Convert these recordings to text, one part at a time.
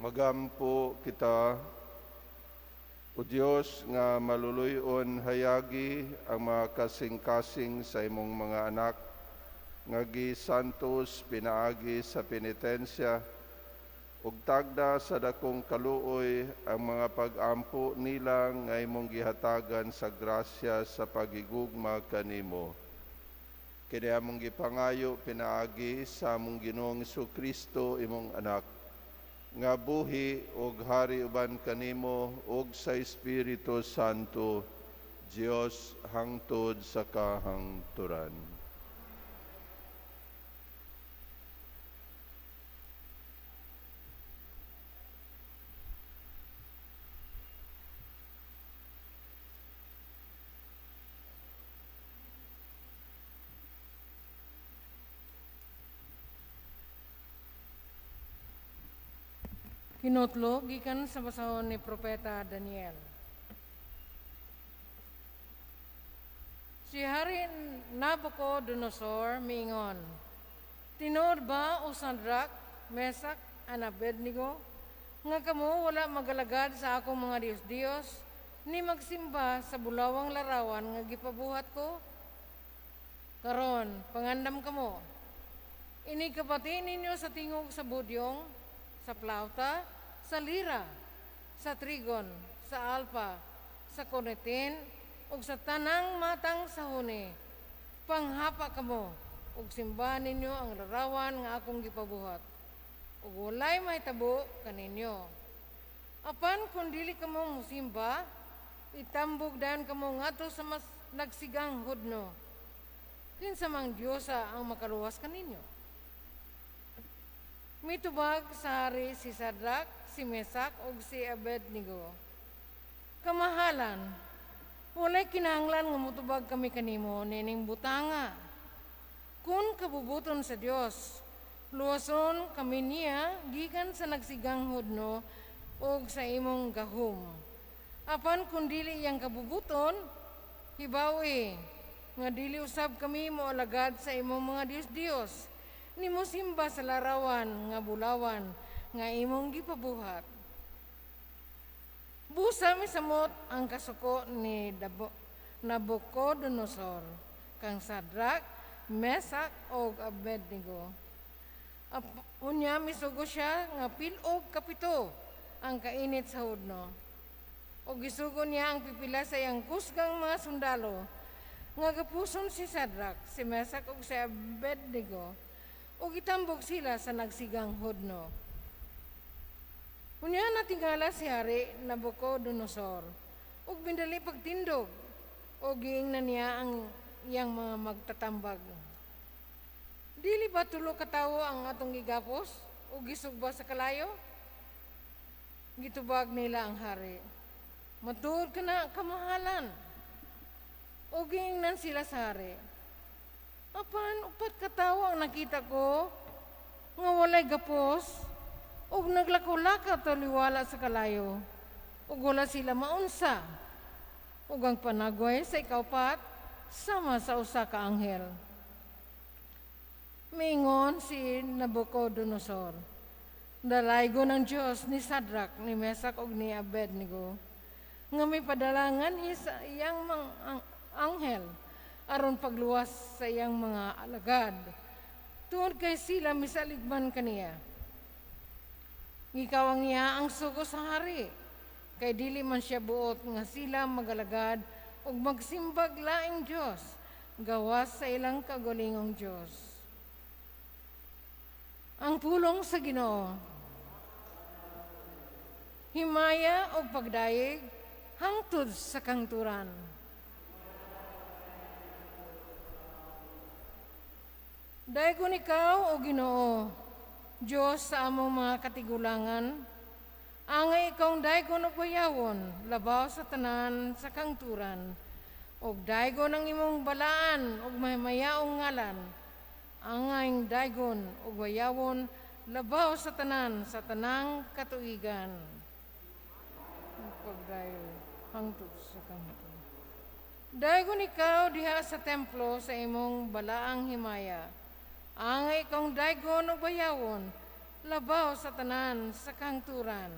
Magampo kita. O Dios nga maluluyon, hayagi ang mga kasing-kasing sa imong mga anak nga gisantos pinaagi sa penitensya ug tagda sa dakong kaluoy ang mga pag-ampo nila nga imong gihatagan sa grasya sa paghigugma kanimo. Kini among gipangayo pinaagi sa among Ginoong Kristo, imong anak, nga buhi ug hari uban kanimo ug sa Espiritu Santo, Dios, hangtod sa kahangturan. Hinutlo gikan sa basahon ni Propeta Daniel. Si Hari Nabucodonosor miingon, "Tinuod ba, o Shadrach, Mesak, and Abednego, nga kamo wala magalagad sa akong mga diyos-diyos, ni magsimba sa bulawang larawan nga gipabuhat ko? Karon, pangandam kamo. Inig kapati ninyo sa tingog sa budyong, sa plauta, sa lira, sa trigon, sa alpa, sa kornetin, ug sa tanang matang sa huni. Panghapa kamo, ug simbahan ninyo ang larawan nga akong gipabuhat. Ug walay mahitabo kaninyo. Apan kung dili kamo musimba, itambog dayon kamo ngadto sa mas nagsigang hudno. Kinsa mang Diyosa ang makaluwas kaninyo?" Mitubag sa hari si Shadrach, si Mesak ug si Abednego, "Kamahalan, walay kinahanglan nga mutubag kami kanimo nining butanga. Kung kabubuton sa Dios, luwason kami niya gikan sa nagsigang hudno ug sa imong gahom. Apan kung dili iyang kabubuton, hibawi nga dili usab kami moalagad sa imong mga Dios-Dios, ni mosimba sa larawan nga bulawan nga imong gipabuhat." Busa misamot ang kasuko ni Nabucodonosor kang Shadrach, Mesak ug Abednego. Unya misugo siya nga pil-og kapito ang kainit sa hudno. Ug gisugo niya ang pipila sa iyang kusgang mga sundalo nga gapuson si Shadrach, si Mesak ug si Abednego ug itambog sila sa nagsigang hudno. Unya natingala si Hari Nabucodonosor ug mindali pagtindog ug giingnan niya ang iyang mga magtatambag, "Dili ba 3 ka tawo ang atong gigapos ug gisugba sa kalayo?" Gitubag nila ang hari, "Matuod ka na, kamahalan." Ug giingnan sila sa hari, "Apan 4 ka tawo ang nakita ko nga walay gapos ug naglakaw-lakaw taliwala sa kalayo ug wala sila maunsa. Ug ang panagway sa ikaupat sama sa usa ka anghel." Mingon si Nabucodonosor, "Dalaygon ang Dios ni Shadrach, ni Mesak ug ni Abednego, nga may padalangan sa iyang mga anghel aron pagluwas sa iyang mga alagad. Tungod kay sila misaligman kaniya. Gikawang niya ang sugo sa hari, kay dili man siya buot nga sila magalagad ug magsimbag laing Dios gawas sa ilang kaugalingong Dios." Ang pulong sa Ginoo. Himaya og pagdayeg hangtod sa kangturan. Daygon ikaw, o Ginoo, Dios sa among mga katigulangan, angay ikawng daygon og bayawon, labaw sa tanan sa kangturan, og daygon ang imong balaan og mahimayaong ngalan, angay daygon og bayawon, labaw sa tanan sa tanang katuigan. Pagdayo hangtod sa kangturan. Daygon ikaw diha sa templo sa imong balaang himaya. Angay ikawng daygon og bayawon, labaw sa tanan sa kahangturan.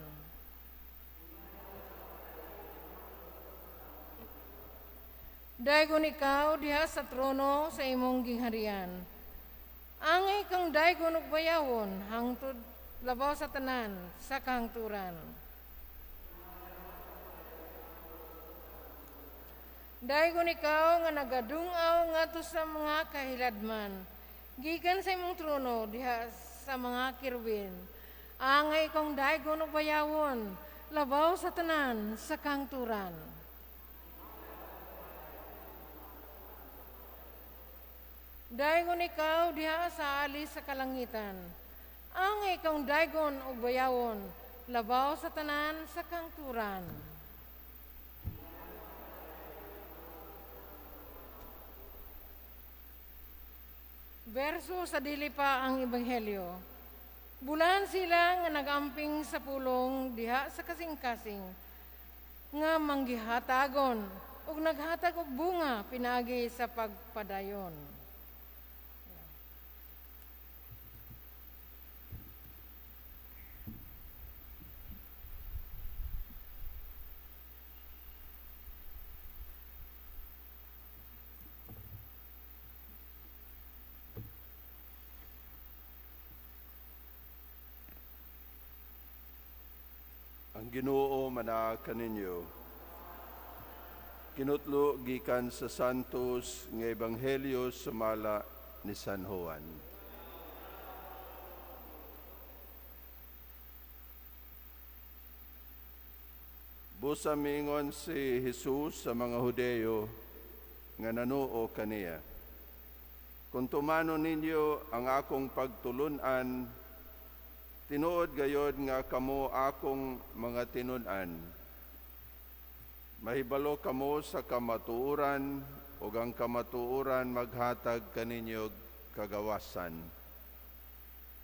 Daygon ikaw diha sa trono sa imong gingharian. Angay kang daygon ug bayawon hangtod labaw sa tanan sa kahangturan. Daygon ikaw nga nagadung-aw ngadto sa mga kahiladman, gikan sa imong trono diha sa mga kerubin. Angay kang daygon ug bayawon labaw sa tanan sa kahangturan. Daygon ikaw diha sa alis sa kalangitan. Angay kang daygon ug bayawon labaw sa tanan sa kahangturan. Verso sa dili pa ang Ebanghelyo. Bulan sila nga nagamping sa pulong diha sa kasing-kasing nga manggihatagon ug naghatag og bunga pinaagi sa pagpadayon. Ang Ginoo manaa kaninyo. Kinutlo gikan sa Santos nga Ebanghelyo sumala ni San Juan. Busa miingon si Jesus sa mga Hudeyo nga nanuo kaniya. Kung tumano ninyo ang akong pagtulun-an, tinuod gayod nga kamo akong mga tinun-an. Mahibalo kamo sa kamatuoran, ug ang kamatuoran maghatag kaninyo kagawasan.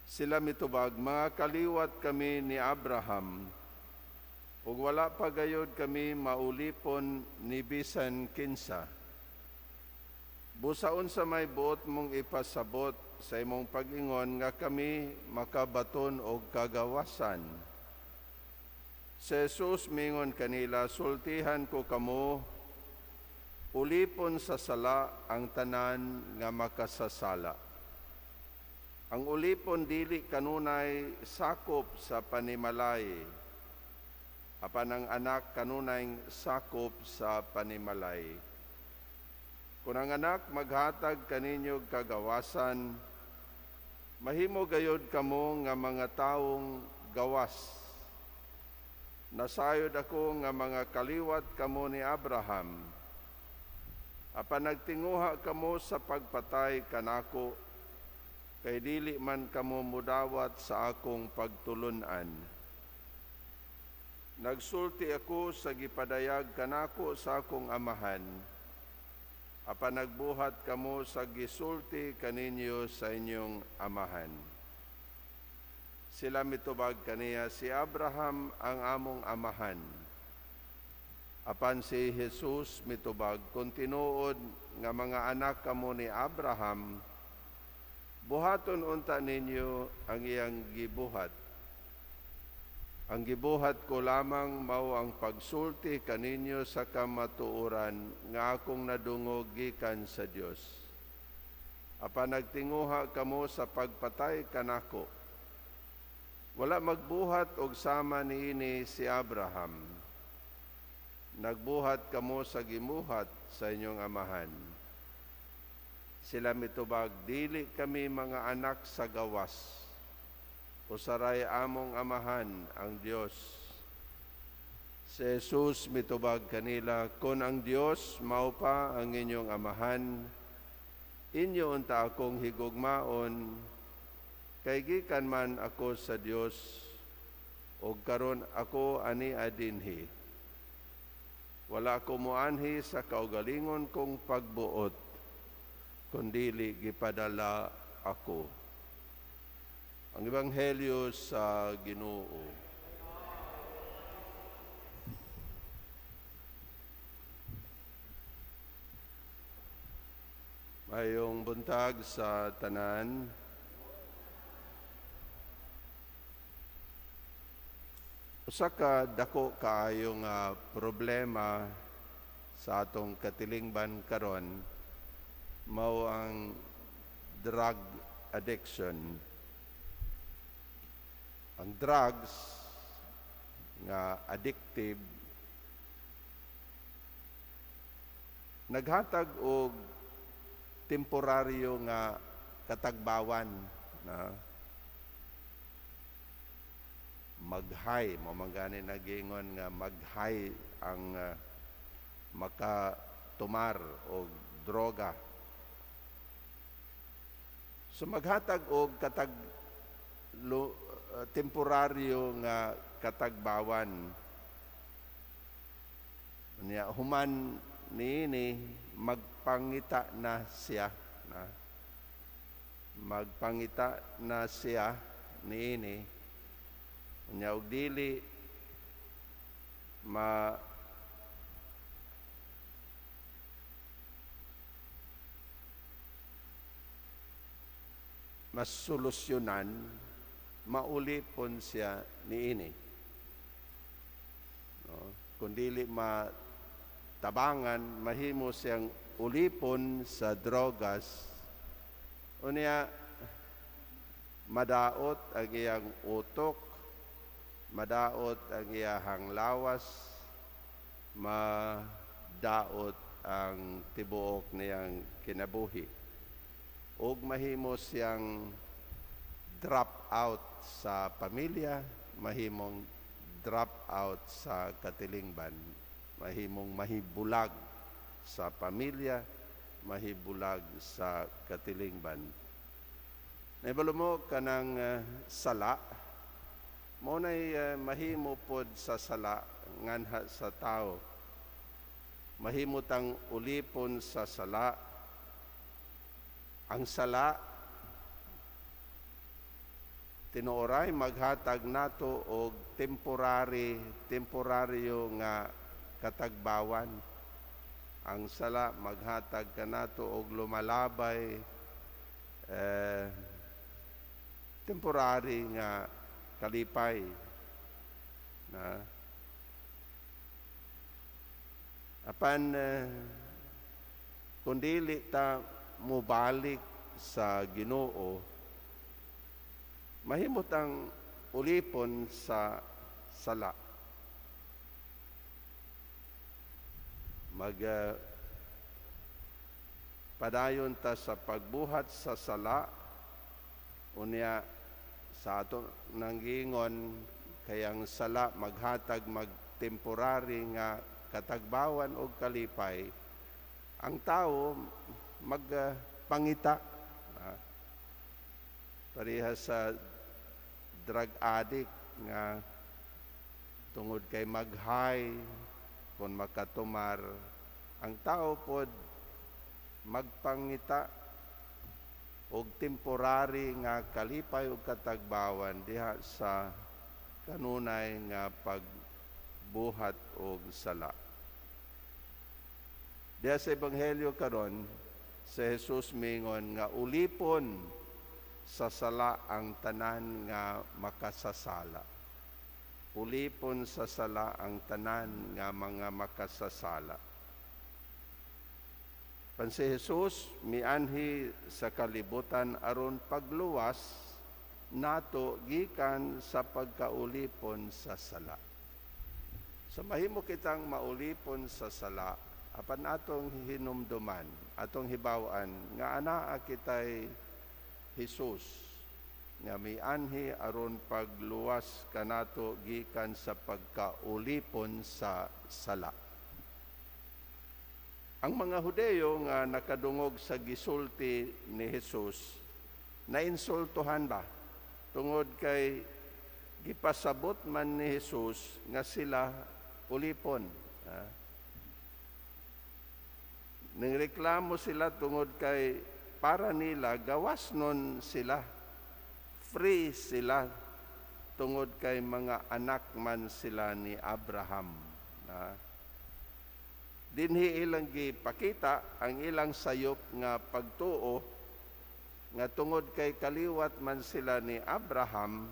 Sila mitubag, mga kaliwat kami ni Abraham, ug wala pa gayod kami maulipon ni bisan kinsa. Busa unsa may buot mong ipasabot sa imong pag-ingon nga kami makabaton og kagawasan. Si Jesus mingon kanila, sultihan ko kamo, ulipon sa sala ang tanan nga makasasala. Ang ulipon dili kanunay sakop sa panimalay, apan ang anak kanunay sakop sa panimalay. Kung ang anak maghatag kaninyo kagawasan, mahimo gayod kamo nga mga taong gawas. Nasayod ako nga mga kaliwat kamo ni Abraham. Apan nagtinguha kamo sa pagpatay kanako, kay dili man kamo mudawat sa akong pagtulun-an. Nagsulti ako sa gipadayag kanako sa akong amahan, apan nagbuhat kamo sa gisulti kaninyo sa inyong amahan. Sila mitubag kaniya, si Abraham ang among amahan. Apan si Jesus mitubag, kung tinuod nga mga anak kamo ni Abraham, buhaton unta ninyo ang iyang gibuhat. Ang gibuhat ko lamang mao ang pagsulti kaninyo sa kamatuoran nga akong nadungog gikan sa Dios. Apan nagtinguha kamo sa pagpatay kanako. Wala magbuhat og sama niini si Abraham. Nagbuhat kamo sa gimuhat sa inyong amahan. Sila mitubag, dili kami mga anak sa gawas. Usaray among amahan ang Dios. Si Jesus mitubag kanila, kung ang Dios mao pa ang inyong amahan, inyo unta akong higugmaon, kay gikan man ako sa Dios, ug karon ako ani adinhi. Wala ako moanhi sa kaugalingon kong pagbuot, kundili gipadala ako. Ang Ebanghelyo sa Ginoo. Mayong buntag sa tanan. Usa ka dako kaayo nga problema sa atong katilingban karon mao ang drug addiction. Ang drugs nga addictive naghatag og temporaryo nga katagbawan na mag-high mo man gani nagingon nga mag-high ang makatumar og droga. So maghatag og temporaryo nga katagbawan. Unya human niini magpangita na siya na magpangita na siya niini. Unya og dili ma masolusyonan, maulipon siya niini. No? Kung dili matabangan, mahimo siyang ulipon sa drogas. Unya madaot ang iyang utok, madaot ang iyahang lawas, madaot ang tibuok niyang kinabuhi. Ug mahimo siyang drop out sa pamilya, mahimong drop out sa katilingban, mahimong mahibulag sa pamilya, mahibulag sa katilingban. Naibalo mo kanang sala, mao nay mahimo pod sa sala nganha sa tao. Mahimo tang ulipon sa sala. Ang sala tinuoray maghatag nato og temporaryo nga katagbawan. Ang sala maghatag kanato og lumalabay, temporary nga kalipay. Na apan kung dili ta mobalik sa Ginoo, mahimo tang ulipon sa sala. Mag padayon ta sa pagbuhat sa sala, unya sa ato nanggingon kay ang sala maghatag magtemporary nga katagbawan og kalipay. Ang tao magpangita, pareha sa drug addict nga tungod kay mag-high kung makatumar, ang tao pod magpangita og temporary nga kalipay og katagbawan diha sa kanunay nga pagbuhat og sala. Diha sa Ebanghelyo karon, si Jesus mingon nga ulipon sa sala ang tanan nga makasasala. Ulipon sa sala ang tanan nga mga makasasala. Pan si Jesus mianhi sa kalibutan aron pagluwas nato gikan sa pagkaulipon sa sala. Sa mahimo kitang maulipon sa sala, apan atong hinumduman, atong hibaw-an nga anaa kitay Jesus nga mianhi aron pagluwas kanato gikan sa pagkaulipon sa sala. Ang mga Hudeyo nga nakadungog sa gisulti ni Jesus, nainsultuhan ba? Tungod kay gipasabot man ni Jesus nga sila ulipon. Nangreklamo sila tungod kay para nila gawas nun sila, free sila tungod kay mga anak man sila ni Abraham. Dinhi ilang gipakita ang ilang sayop nga pagtuo nga tungod kay kaliwat man sila ni Abraham,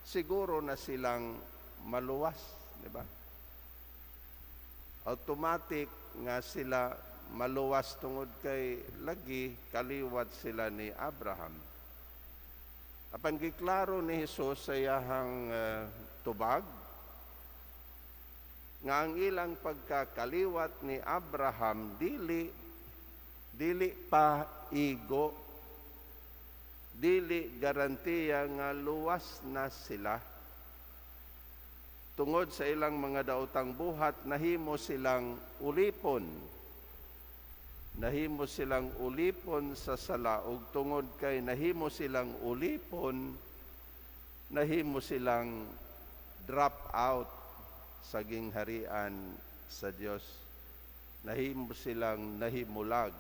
siguro na silang maluwas, di ba? Automatic nga sila maluwas tungod kay lagi kaliwat sila ni Abraham. Apan giklaro ni Hesus sa iyahang tubag nga ang ilang pagkakaliwat ni Abraham dili dili pa igo, dili garantiya nga luwas na sila. Tungod sa ilang mga daotang buhat, nahimo silang ulipon. Nahimo silang ulipon sa sala, ug tungod kay nahimo silang ulipon, nahimo silang drop out sa gingharian sa Dios. Nahimo silang nahimulag,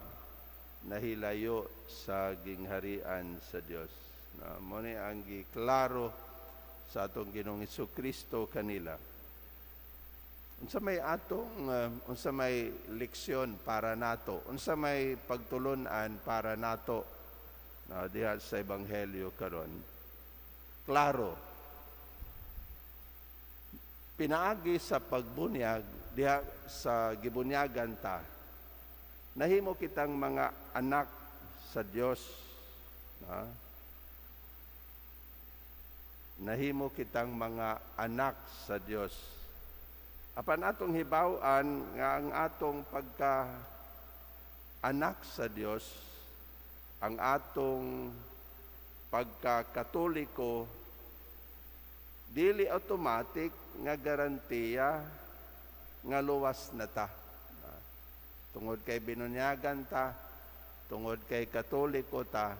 nahilayo sa gingharian sa Dios. Na mo ni ang giklaro sa atong Ginoong Kristo kanila. Unsa may leksyon para nato? Unsa may pagtulun-an para nato na diha sa ebanghelyo karon? Klaro. Pinaagi sa pagbunyag diha sa gibunyagan ta, nahimo kitang mga anak sa Dios. Na? Nahimo kitang mga anak sa Dios. Apan atong hibaw-an nga ang atong pagka anak sa Dios, ang atong pagkakatoliko, dili automatic nga garantiya nga luwas na ta. Tungod kay binunyagan ta, tungod kay Katoliko ta,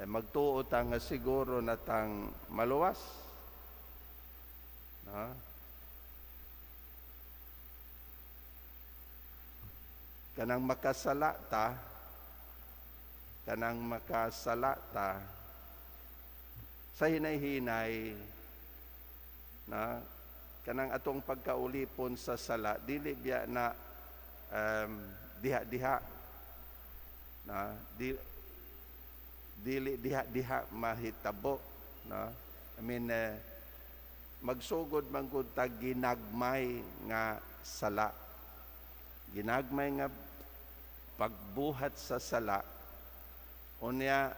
magtuo ta nga siguro na tang maluwas. Na? Kanang makasala ta, kanang makasala ta, sa hinay-hinay, na kanang atong pagkaulipon sa sala, dili biya na diha-diha, na dili diha-diha mahitabo, na I mean, magsugod man gud ta ginagmay nga sala, ginagmay nga pagbuhat sa sala. Unya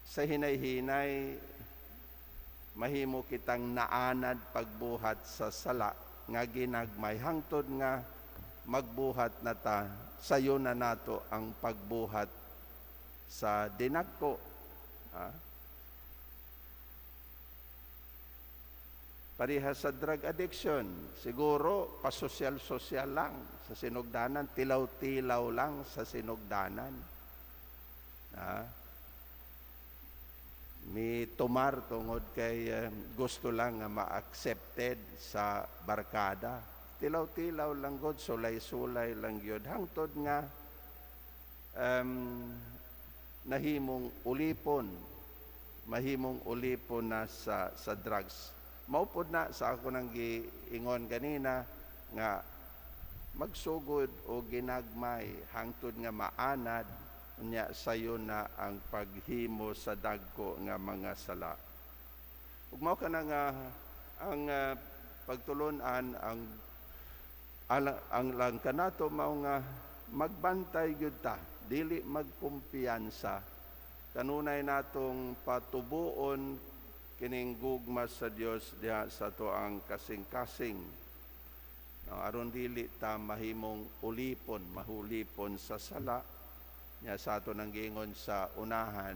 sa hinay-hinay mahimo kitang naanad pagbuhat sa sala nga ginagmay, hangtod nga magbuhat na ta, sayo na nato ang pagbuhat sa dinagko. Ha? Pareha sa drug addiction, siguro pasosyal-sosyal lang sa sinugdanan, tilaw-tilaw lang sa sinugdanan. Ha? Mi tumar tungod kay gusto lang nga ma-accepted sa barkada. Tilaw-tilaw lang god, sulay-sulay lang gyud, hangtod nga nahimong ulipon, mahimong ulipon na sa drugs. Maupod na sa ako nang giingon ganina nga magsugod o ginagmay hangtod nga maanad, unya sayo na ang paghimo sa dagko nga mga sala. Ug mao kana nga ang pagtulon-an ang lang kanato mao nga magbantay gyud ta, dili magkumpiyansa. Kanunay natong patubuon kining gugma sa Dios diha sa atoang kasing-kasing. No, aron dili ta mahimong ulipon, mahulipon sa sala. Nya sa ato nang giingon sa unahan,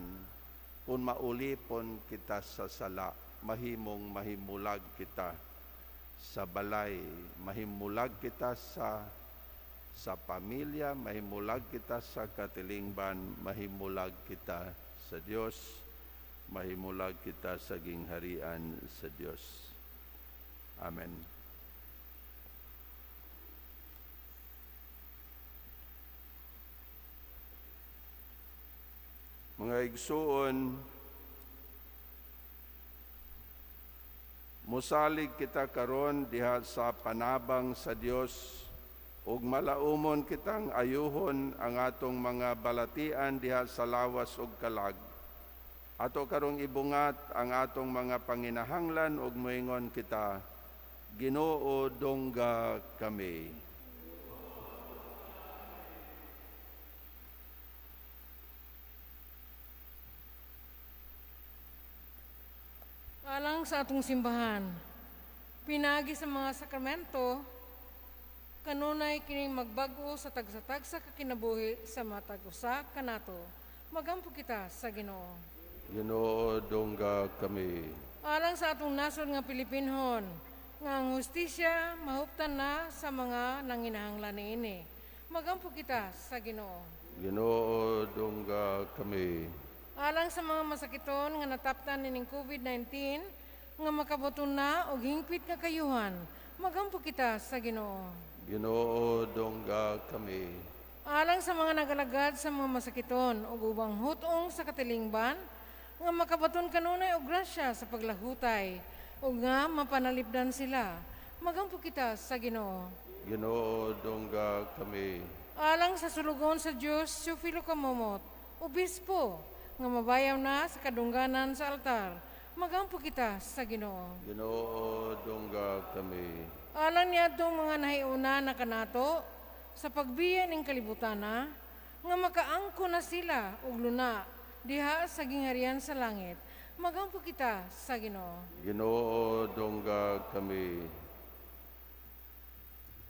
kung maulipon kita sa sala, mahimong mahimulag kita sa balay, mahimulag kita sa pamilya, mahimulag kita sa katilingban, mahimulag kita sa Dios, mahimulag kita sa gingharian sa Dios. Amen. Mga igsuon, musalig kita karon diha sa panabang sa Dios ug malaumon kitang ayuhon ang atong mga balatian diha sa lawas ug kalag. Ato karong ibungat ang atong mga panginahanglan ug moingon kita, Ginoo, dungga kami. Alang sa atong simbahan, pinagi sa mga sakramento, kanunay kining magbag-o sa tagsa-tagsa ka kinabuhi sa matag usa kanato. Magampo kita sa Ginoo. Ginoo, dungga kami. Alang sa atong nasod nga Pilipinhon, nga ang hustisya mahuptan na sa mga nanginahanglan niini. Magampo kita sa Ginoo. Ginoo, dungga kami. Alang sa mga masakiton nga nataptan nining COVID-19, nga makabuton na og hingpit nga kayuhan, magampo kita sa Ginoo. Ginoo, dungga kami. Alang sa mga nagalagad sa mga masakiton ug ubang hutong sa katilingban, nga makabaton kanunay og grasya sa paglahutay ug nga mapanalipdan sila, magampo kita sa Ginoo. Ginoo, dungga kami. Alang sa sulugon sa Dios, Teofilo Camomot, obispo, nga mabayaw na sa kadungganan sa altar, magampo kita sa Ginoo. Ginoo, dungga kami. Alang niadtong mga nahiuna na kanato sa pagbiya ning kalibutana, nga makaangko na sila og luna diha sa gingharian sa langit, magampo kita sa Ginoo. Ginoo, dungga kami.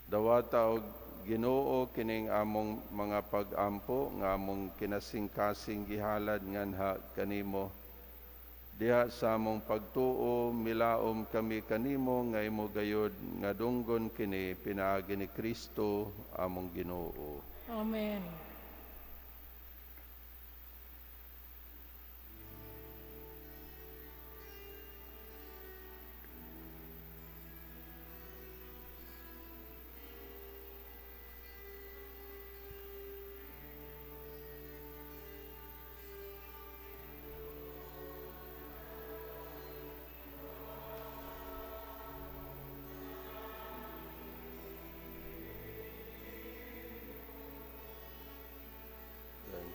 Dawata og Ginoo kining among mga pag-ampo nga among kinasingkasing gihalad nganha kanimo. Diha sa among pagtuo milaom kami kanimo nga imo gayod nga dunggon kini pinaagi ni Kristo among Ginoo. Amen.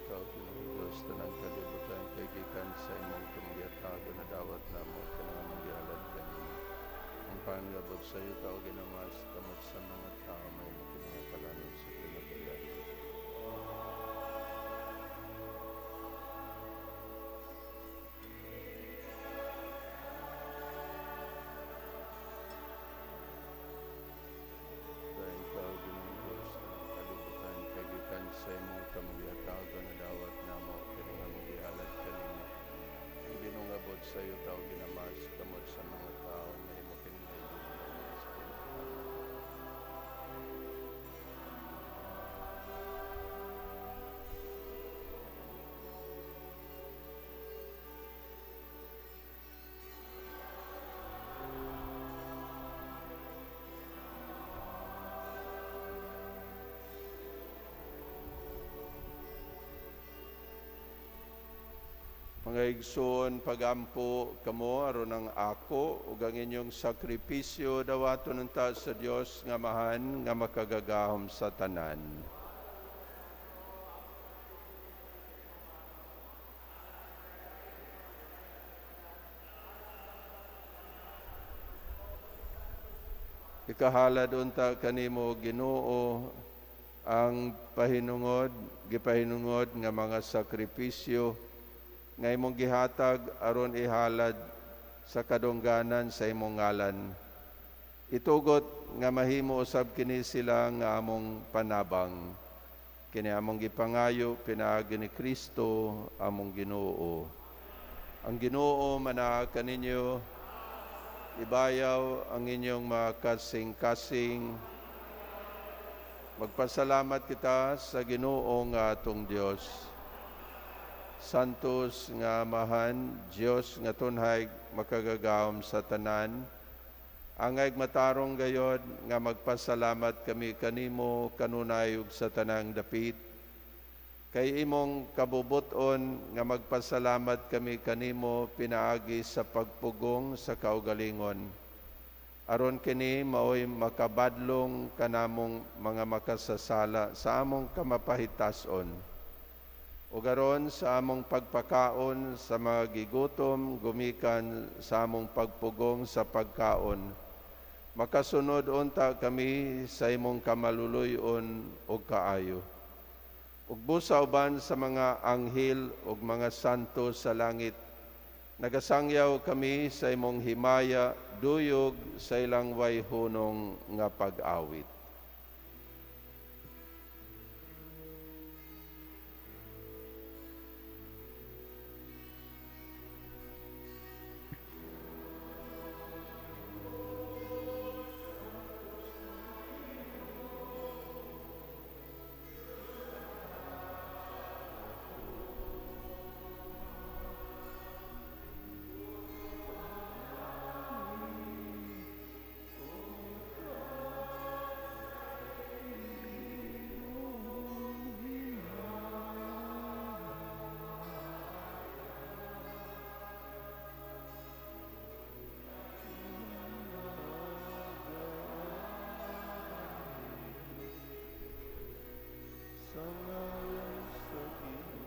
Ikaw, Ginoong Diyos, tanang kalibutan, kay gikan sa imong kamanggiatago na dawat namo kanang among gihalad kanimo. Ang pangabot sa iyo, tao ginamas, kamot sa mga tao, may mga kalanod sa kinabulan. Dahil ikaw, Ginoong Diyos, tanang kalibutan, kay gikan sa imong kamanggiatago na dawat namo kanang among gihalad kanimo. Ang ginungabot sa iyo, tao ginamas, kamot sa mga tao, may mo kinahigin sa kinabulan. Mga igsoon, pagampo kamo aron ang ako ug ang inyong sakripisyo dawaton unta sa Dios nga Amahan nga makagagahom sa tanan. Ikahalad unta kanimo Ginoo ang pahinungod, gipahinungod nga mga sakripisyo nga imong gihatag aron ihalad sa kadungganan sa imong ngalan. Itugot nga mahimo usab kini sila nga among panabang. Kini among gipangayo pinaagi ni Kristo among Ginoo. Ang Ginoo manaa kaninyo, ibayaw ang inyong mga kasing-kasing. Magpasalamat kita sa Ginoo nga atong Dios. Santos nga Amahan, Dios nga tunhay makagagahom sa tanan, angay matarong gayod nga magpasalamat kami kanimo kanunay ug sa tanang dapit. Kay imong kabubuton nga magpasalamat kami kanimo pinaagi sa pagpugong sa kaugalingon. Aron kini maoy makabadlong kanamong mga makasasala sa among kamapahitason. Ug aron sa among pagpakaon sa mga gigutom gumikan sa among pagpugong sa pagkaon, makasunod unta kami sa imong kamaluluy-on ug kaayo. Ug busa uban sa mga anghel ug mga santo sa langit, nagasangyaw kami sa imong himaya duyog sa ilang way hunong nga pag-awit. Sa ngalan sa Ginoo.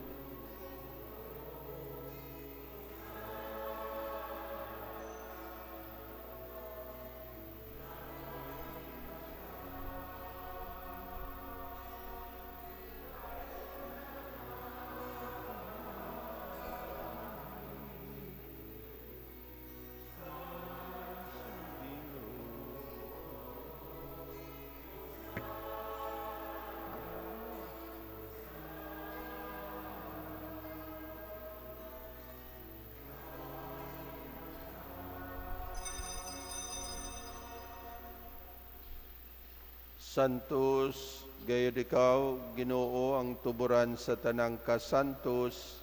Santos, gayud ikaw, Ginoo, ang tuburan sa tanang kasantos,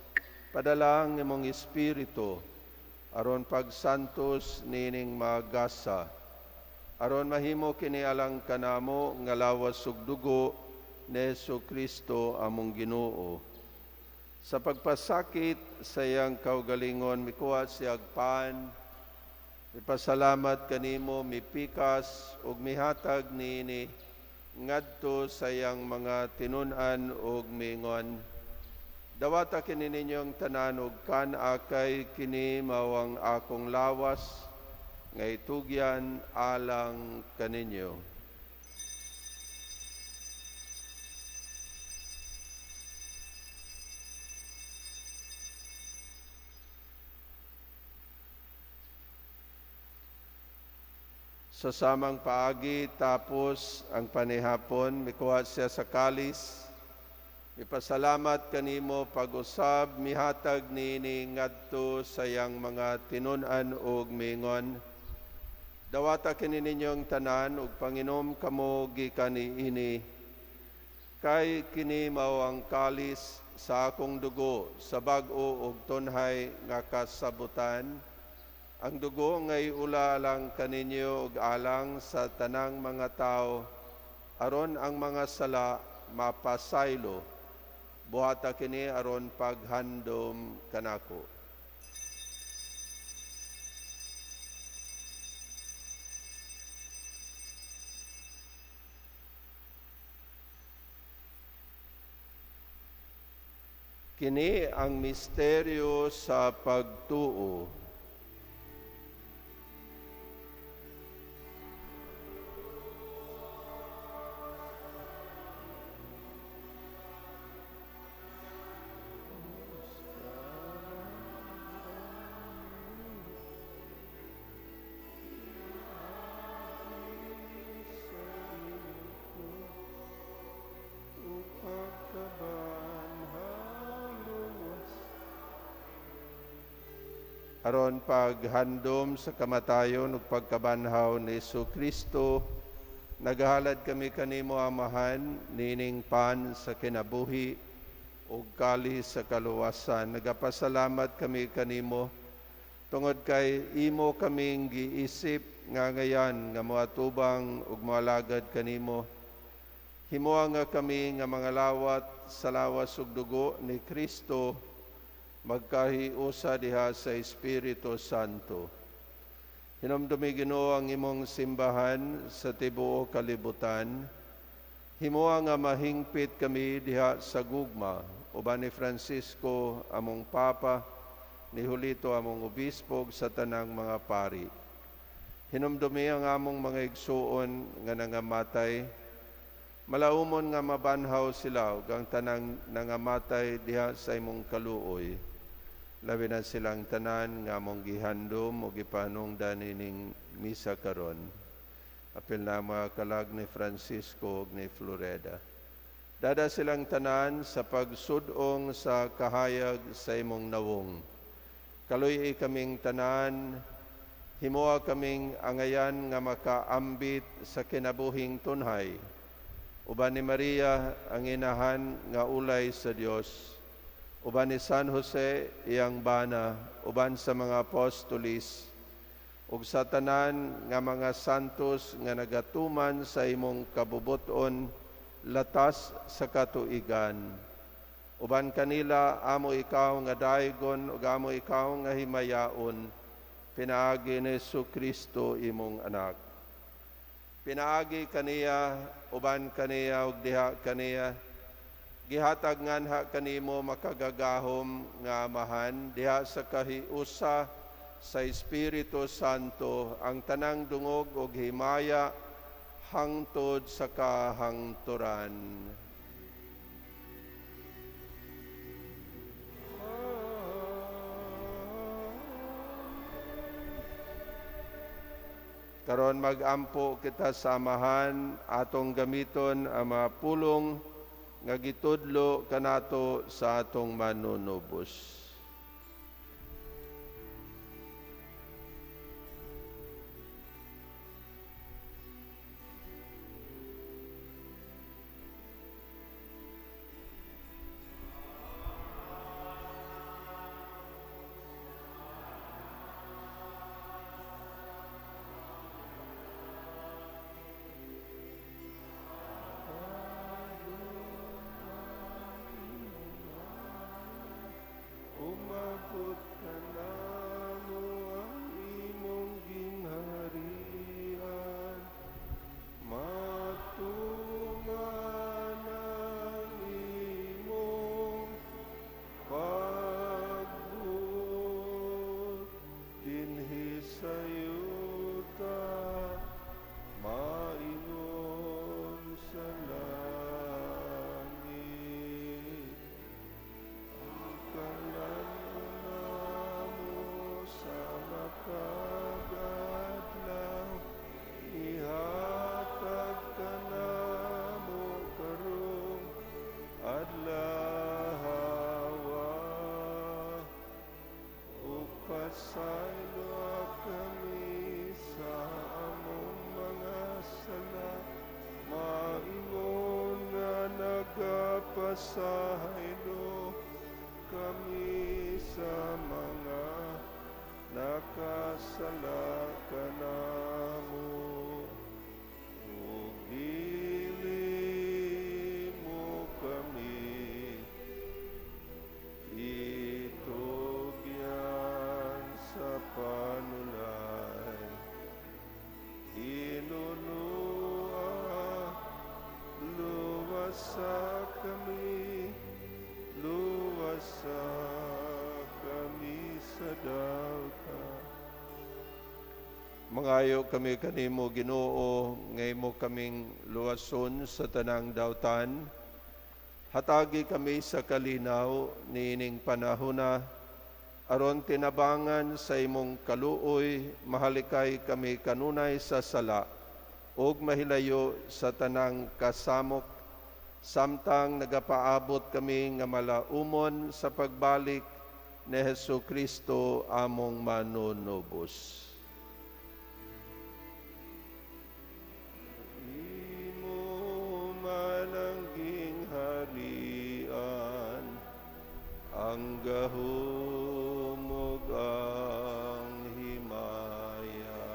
padala ang imong espiritu, aron pagsantos nining magasa, aron mahimo kini alang kanamo nga lawas ug dugo ni Jesu Kristo among Ginoo. Sa pagpasakit sa iyang kaugalingon, mikuha siyag pan, mipasalamat kanimo, mipikas ug mihatag niini ngadto sa iyang mga tinun-an ug miingon, "Dawata kini ninyong tanan ug kan-a, kay kini mao ang akong lawas nga itugyan alang kaninyo." Sa samang paagi, tapos ang panihapon, mikuha siya sa kalis, mipasalamat kanimo pag-usab, mihatag niini ngadto sa iyang mga tinun-an ug miingon, "Dawata kini ninyong tanan ug panginom kamo gikan niini, kay kini mao ang kalis sa akong dugo sa bag-o ug tunhay nga kasabutan, ang dugo nga iula alang kaninyo ug alang sa tanang mga tawo, aron ang mga sala mapasaylo. Buhata kini aron paghandom kanako." Kini ang misteryo sa pagtuo. Aron paghandom sa kamatayon ug pagkabanhaw ni Jesu Kristo, nagahalad kami kanimo, Amahan, nining pan sa kinabuhi ug kalis sa kaluwasan. Nagapasalamat kami kanimo tungod kay imo kaming giisip nga ngayan nga moatubang ug moalagad kanimo. Himoa nga kami nga mga lawat sa lawas ug dugo ni Kristo magkahiusa diha sa Espiritu Santo. Hinumdumi, Ginoo, ang imong simbahan sa tibuok kalibutan. Himoa nga mahingpit kami diha sa gugma Uban ni Francisco among Papa, ni Julito among Obispo ug sa tanang mga pari. Hinumdumi ang among mga igsuon nga nangamatay. Malaumon nga mabanhaw sila ug ang tanang nangamatay diha sa imong kaluoy. Labi na silang tanan nga among gihandom o gipanungdan nining misa karon. Apil na mga kalag ni Francisco ug ni Floreda. Dada silang tanan sa pagsudong sa kahayag sa imong nawong. Kaluy kaming tanan, himoa kaming angayan nga makaambit sa kinabuhing tunhay. Uban ni Maria ang inahan nga ulay sa Dios. Uban ni San Jose iyang bana, uban sa mga apostolis ug sa tanan nga mga santos nga nagatuman sa imong kabubuton latas sa katuigan. Uban kanila amo ikaw nga daygon ug amo ikaw nga himayaon, pinaagi ni Kristo imong anak. Pinaagi kaniya, uban kaniya ug diha kaniya, gihatag nganha kanimo makagagahom nga Amahan diha sa kahiusa sa Espiritu Santo ang tanang dungog ug himaya hangtod sa kahangturan. Karon magampo kita sa Amahan, atong gamiton ang mga pulong nga gitudlo kanato sa atong manunubos. Umabot kanamo ang imong gingharian, matungan ang imong pagbuot dinhi sa yuta, maingon sa langit. Ang kalan-on namo sa matag adlaw, ihatag kanamo karong adlawa. Ug pasayloa kami sa among mga sala, maingon nga nagapasaylo kami sa mga nakasala kanamo. Ug dili mo kami itugyan sa panulay, hinunua, luwasa kami, luwasa kami sa dawta. Mangayo kami kanimo, Ginoo, nga imo kaming luwason sa tanang dautan. Hatagi kami sa kalinaw niining panahona, aron tinabangan sa imong kaluoy, mahalikay kami kanunay sa sala ug mahilayo sa tanang kasamok, samtang nagapaabot kami nga malaumon sa pagbalik ni Hesus Kristo among manunubos. Imo man ang gingharian, ang gahom ug ang himaya,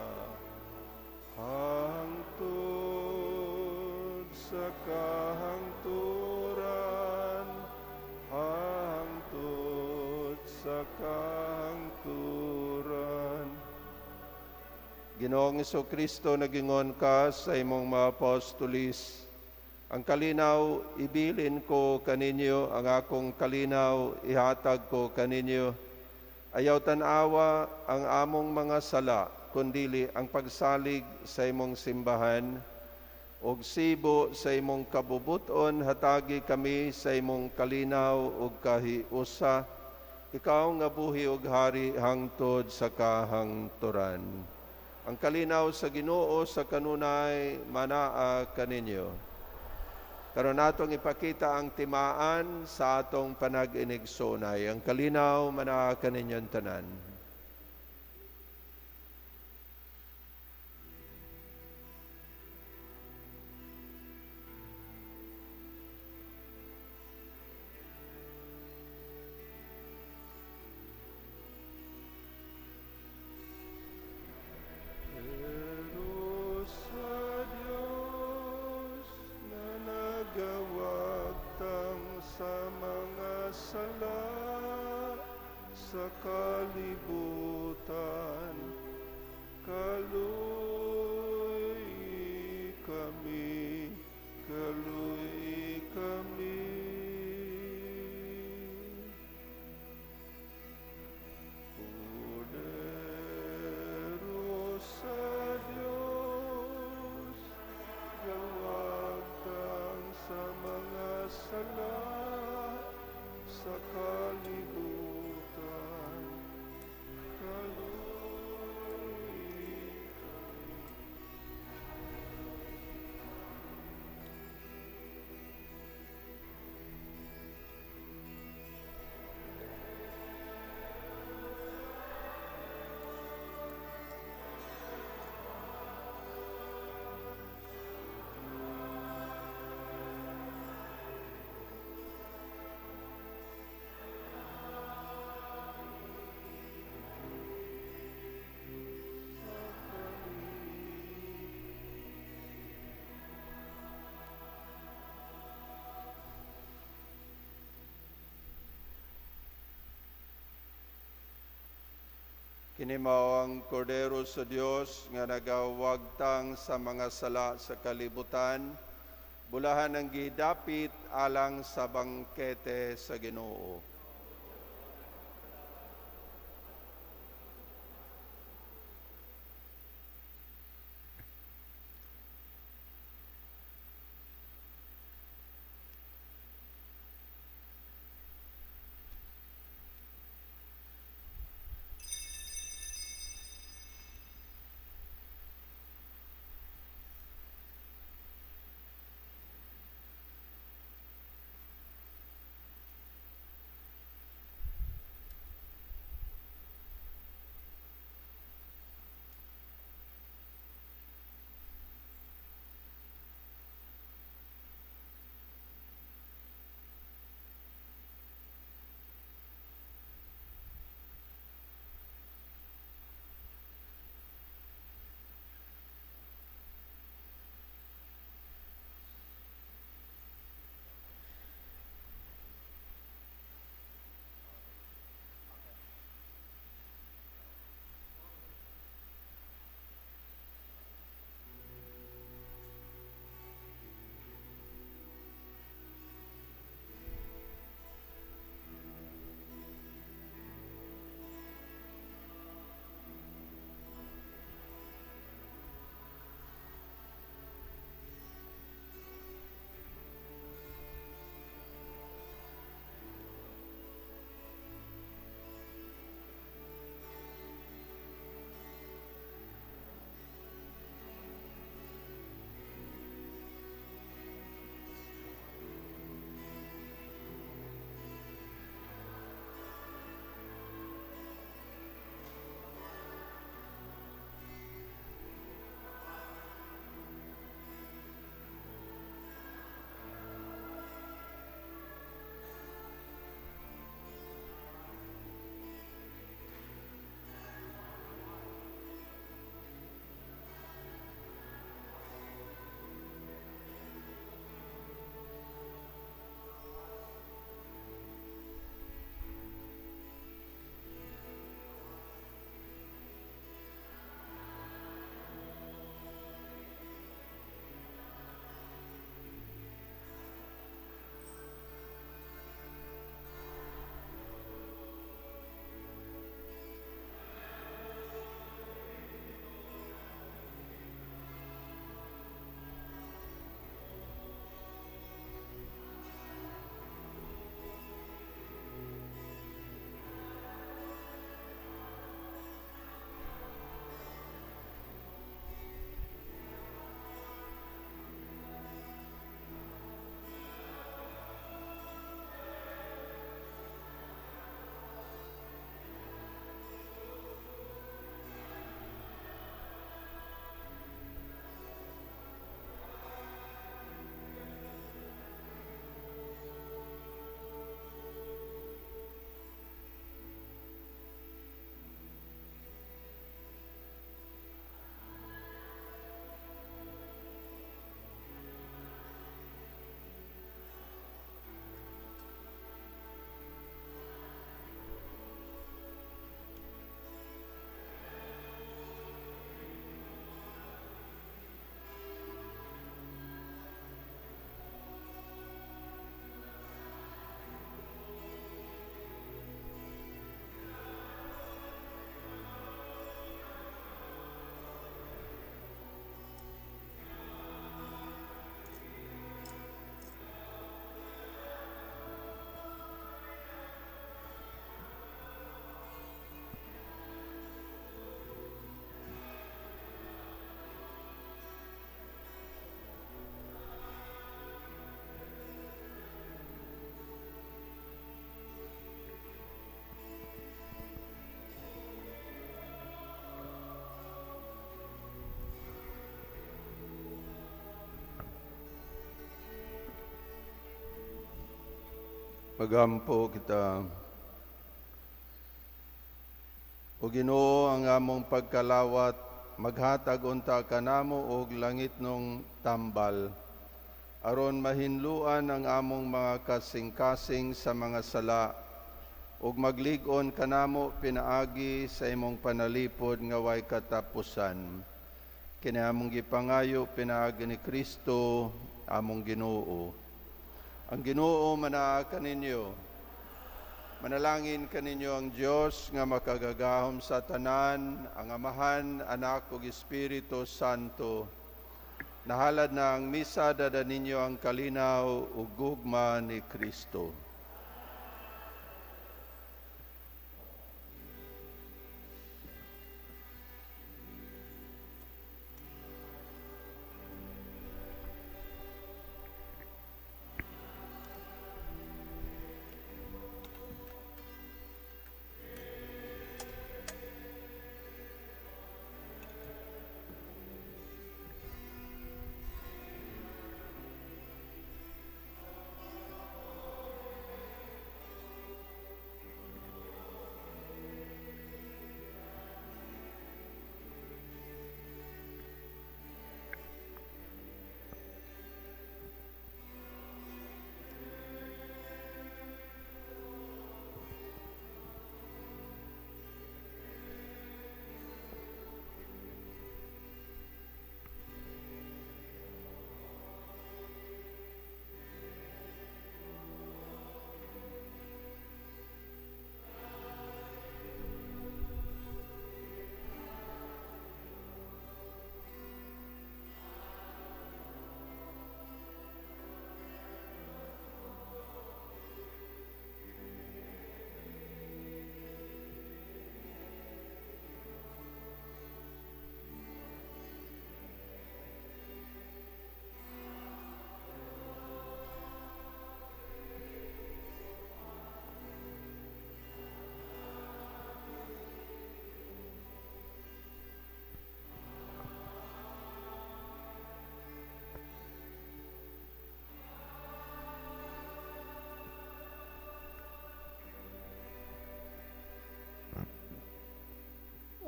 hangtod sa kahangturan, hangtod sa kahangturan. Ginoong Kristo, nagingon ka sa imong mga apostolis, Ang kalinaw ibilin ko kaninyo, ang akong kalinaw ihatag ko kaninyo. Ayaw tan-awa ang among mga sala, kundili ang pagsalig sa imong simbahan. Og sibo sa imong kabubuton, hatagi kami sa imong kalinaw ug kahiusa. Ikaw nga buhi ug hari hangtod sa kahangturan. Ang kalinaw sa Ginoo sa kanunay manaa kaninyo. Karon atong ipakita ang timaan sa atong panag-inigsoonay. Ang kalinaw manaa kaninyong tanan. Pero sa Diyos na nagawagtang sa mga sala sa kalibutan, kaluy kami, kaluy kami. Pero sa Diyos, gawagtang sa mga sala sa kalibutan, kaluy kami. Kini mao ang Kordero sa Dios nga nagawagtang sa mga sala sa kalibutan, bulahan ang gidapit alang sa bangkete sa Ginoo. Magampo kita. O Ginoo, ang among pagkalawat, maghatag unta kanamo og langitnong tambal, aron mahinluan ang among mga kasing-kasing sa mga sala, ug maglig-on kanamo pinaagi sa imong panalipod nga way katapusan. Kini among gipangayo pinaagi ni Kristo among Ginoo. Ang Ginoo manaa kaninyo. Manalangin kaninyo ang Dios nga makagagahom sa tanan, ang Amahan, Anak ug Espiritu Santo. Nahalad na ang misa, dada ninyo ang kalinaw ug gugma ni Kristo.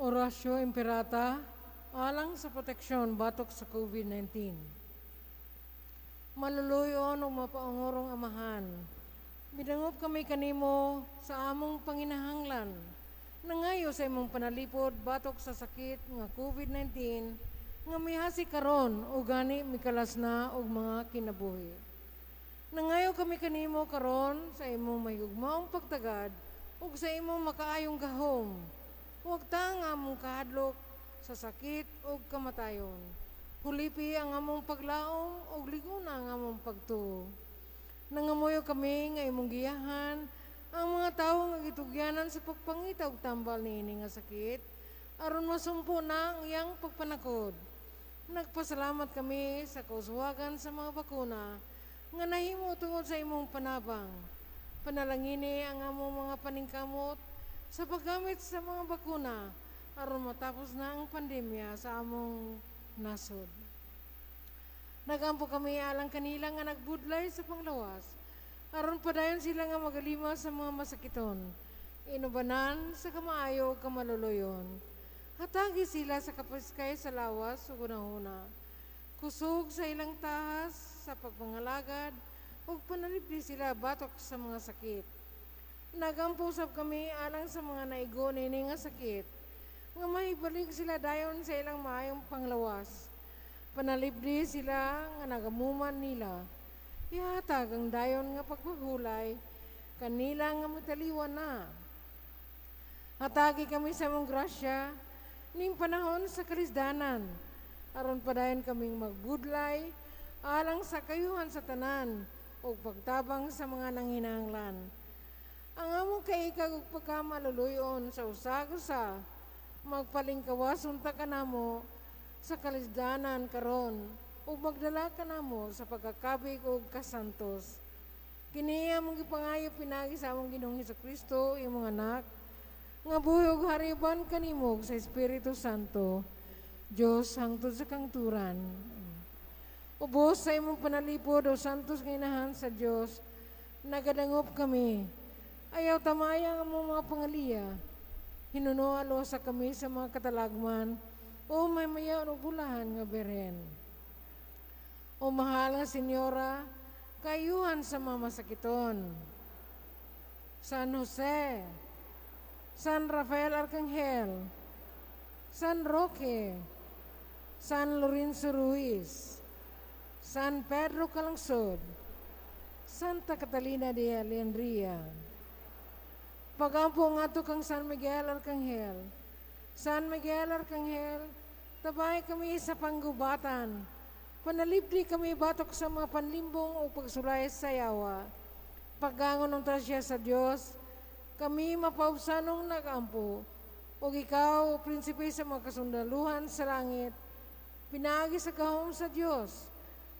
Orasyo Imperata alang sa proteksyon batok sa COVID-19. Maluluyon o mapaungorong Amahan, bidangop kami kanimo sa among panginahanglan. Nangayo sa imong panalipod batok sa sakit nga COVID-19 nga mihasi karon o gani mikalas na og mga kinabuhi. Nangayo kami kanimo karon sa imong mahigugmaong pagtagad ug sa imong makaayong gahom. Huwag ta ang among kahadlok sa sakit o kamatayon. Hulipi ang among paglaom o liguna ang among pagtuo. Nangamuyo kami nga imong giyahan ang mga tawo nga gitugyanan sa pagpangita og tambal niini nga sakit aron masumpo na ang iyang pagpanakod. Nagpasalamat kami sa kauswagan sa mga bakuna nga nahimo tungod sa imong panabang. Panalangini ang among mga paningkamot sa paggamit sa mga bakuna aron matapos na ang pandemya sa among nasod. Nagampo kami alang kanila nga nagbudlay sa panglawas aron padayon sila nga magalima sa mga masakiton, inubanan sa kamaayo ug kamaluluyon. Hatagi sila sa kapiskay sa lawas ug hunahuna, kusog sa ilang tahas sa pagpangalagad ug panalipdi sila batok sa mga sakit. Nagampo usab kami alang sa mga naigo niini nga sakit, nga mahibalik sila dayon sa ilang maayong panglawas. Panalipdi sila nga nagamuman nila. Ihatag ang dayon nga pagpahulay kanila nga mataliwan na. Hatagi kami sa imong grasya ning panahon sa kalisdanan, aron padayon kaming magbudlay alang sa kayuhan sa tanan ug pagtabang sa mga nanghinahanglan. Ang among kaikag ug pagkamaluluyon sa usag-usa, magpalingkawas unta kanamo sa kalisdanan karon ug magdala kanamo sa pagkakabig ug kasantos. Kini among gipangayo pinaagi sa among Ginoong Hesukristo, imong anak, nga buhi ug hari uban kanimo sa Espiritu Santo, Dios hangtod sa kangturan. Ubos sa imong panalipod o santos nga inahan sa Dios, Nagadangop kami. Ayaw tamaya ang among mga pangaliya. Hinuno alosa kami sa mga katalagman o may mayaon og bulahan nga birhen. O mahal nga Senyora, kayuhan sa mga masakiton. San Jose, San Rafael Arcangel, San Roque, San Lorenzo Ruiz, San Pedro Calungsod, Santa Catalina de Alendria. Pagampo ngadto kang San Miguel Arcangel. San Miguel Arcangel, tabay kami sa panggubatan. Panalipdi kami batok sa mga panlimbong o pagsulay sa yawa. Paggangon ng siya sa Dios, kami mapaubsanong nagampo. O ikaw, prinsipe sa mga kasundaluhan sa langit, pinaagi sa gahom sa Dios,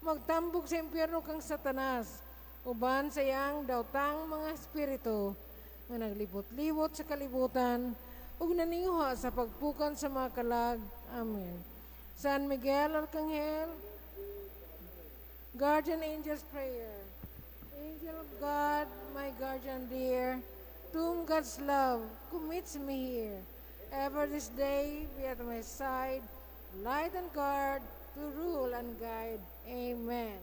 magtambog sa impyerno kang Satanas, uban sa iyang daotang mga espiritu, nga naglibot-libot sa kalibutan, ug naninguha sa pagpukan sa mga kalag. Amen. San Miguel Arcangel, Guardian Angel's Prayer. Angel of God, my guardian dear, to whom God's love commits me here. Ever this day be at my side, light and guard, to rule and guide. Amen.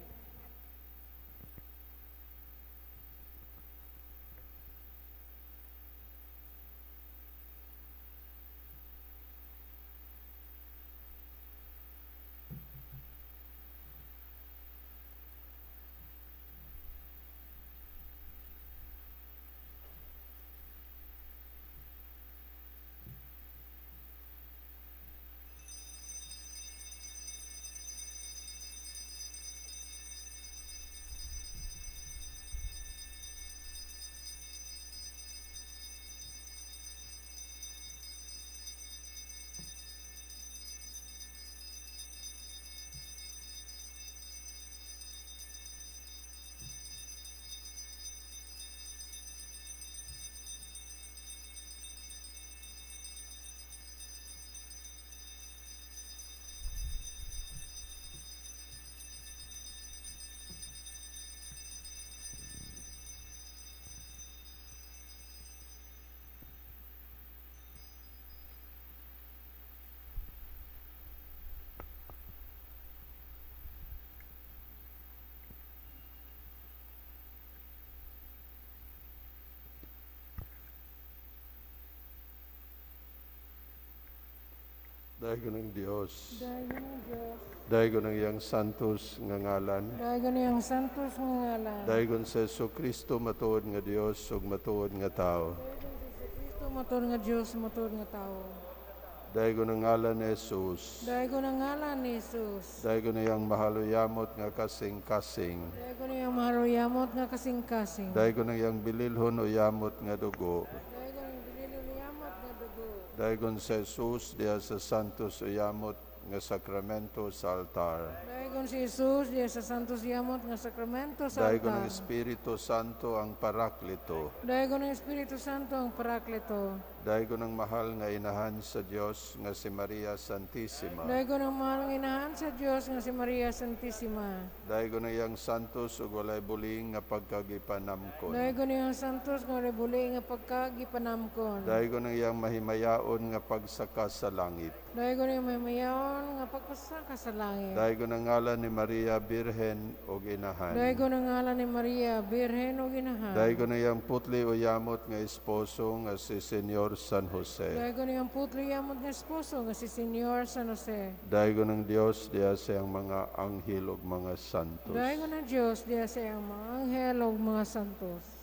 Daygon ang Dios. Daygon ang Diyos. Daygon ang iyang santos nga ngalan. Daygon iyang santos nga ngalan. Daygon sa Hesus Kristo matuod nga Dios ug matuod nga tao. Daygon sa Kristo matuod nga Dios, matuod nga tao. Daygon ang ngalan ni Jesus. Daygon ang ngalan ni Jesus. Daygon ang iyang mahaluyamot nga kasing-kasing. Daygon iyang maharuyamot nga kasing-kasing. Daygon ang iyang bililhon o yamot nga dugo. Daygon ang bililuyamot nga dugo. Daygon sa Jesus diha sa santos o yamot nga sakramento sa altar. Daygon si Jesus diya sa Santos Yamot nga sakramento sa Daygon ang altar. Espiritu Santo ang Parakleto. Daygon ang Espiritu Santo ang Parakleto. Daygon ang mahal nga inahan sa Dios nga si Maria Santissima. Daygon ang mahal nga inahan sa Dios nga si Maria Santissima. Daygon ang iyang santos ug walay buling nga pagkagipanamkon. Daygon iyang santos nga walay buli nga pagkagipanamkon. Daygon ang iyang mahimayaon nga pagsaka sa langit. Daygon iyang mahimayaon nga pagpasaka sa langit. Daygon ang ngalan ni Maria Birhen ug inahan. Daygon ang ngalan ni Maria, Birhen ug inahan. Daygon ang iyang putli o yamot nga esposo nga si Senyor San Jose. Daygon iyang putli yamot nga esposo nga si Senyor San Jose. Daygon ang Dios diha sa iyang mga anghel ug mga santos. Daygon ang Dios diya sa iyang mga anghel ug mga santos.